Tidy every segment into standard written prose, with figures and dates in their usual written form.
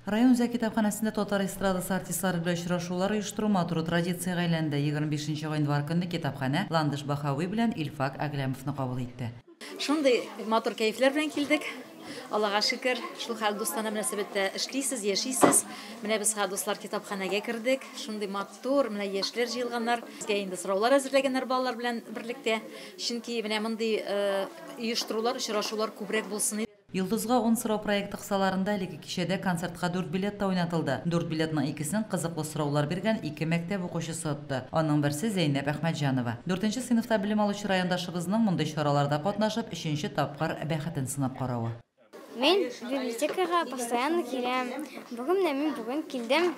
Район үзәк китапханәсендә татар эстрадасы артистлары белән очрашулар оештыру матур традициягә әйләнде. 25 гыйнвар көнне китапханә Ландыш Баһави белән Илфак Әгъләмовны кабул итте. Шундый матур кәефләр белән килдек. Аллага шөкер, шул хәл дустанә мөнәсәбәттә эшлисез, яшисез. Менә без хәзер, дуслар, китапханәгә кердек. Шундый матур, менә яшьләр җыелганнар. Безгә инде сораулар әзерләгәннәр балалар белән берлектә. Чөнки менә мондый оештырулар, очрашулар күбрәк булсын иде. Йолдызга ун сорау проекты кысаларында әлеге кичәдә концертка дүрт билет та уйнатылды. Дүрт билетның икесен кызыклы сораулар биргән ике мәктәп укучысы отты. Аның берсе, Зәйнәп Әхмәтҗанова. Дүртенче сыйныфта белем алучы райондашыбызның мондый чараларда катнашып, өченче тапкыр бәхетен сынап каравы. Мин библиотекага постоянно киләм. Бүген менә мин бүген килдем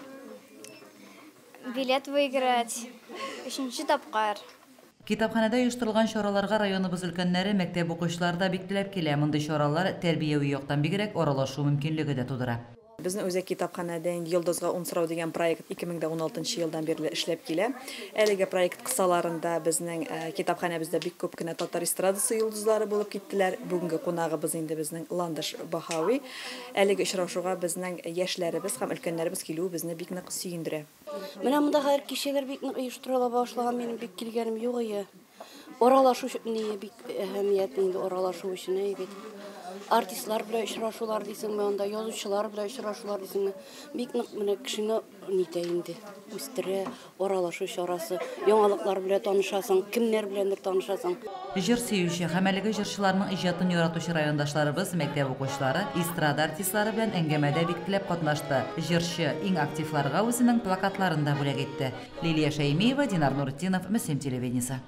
билет выиграть. Өченче тапкыр. Китапханәдә оештырылган чараларга районыбыз өлкәннәре, мәктәп укучылары да бик теләп килә. Мондый чаралар тәрбияви яктан бигрәк аралашу мөмкинлеге дә тудыра. Безнең үзәк китапханәдә инде Йолдызга ун сорау дигән проект 2016 елдан бирле эшләп килә. Әлеге проект кысаларында безнең китапханәбездә бик күп кенә татар эстрадасы йолдызлары булып киттеләр. Бүгенге кунагыбыз инде безнең Ландыш Баһави. Әлеге очрашуга безнең яшьләребез һәм өлкәннәребез килүе безне бик нык сөендерә. Менә монда хәзер кичәләр бик нык оештырыла башлаган, минем бик килгәнем юк ие. Аралашу ни бик әһәмиятле инде аралашу өчен әй бит. Артистлар белән очрашулар дисеңме, анда язучылар белән очрашулар дисеңме, бик нык менә кешене нитә инде, үстерә, аралашу чарасы, яңалыклар белән танышасың, кемнәр беләндер танышасың. Җыр сөюче һәм әлеге җырчыларның иҗатын яратучы райондашларыбыз, мәктәп укучылары, эстрада артистлары белән әңгәмәдә бик теләп катнашты. Җырчы иң активларга үзенең плакатларын да бүләк итте. Лилия Шәймиева, Динар Нуретдинов, Мөслим телевидениесе.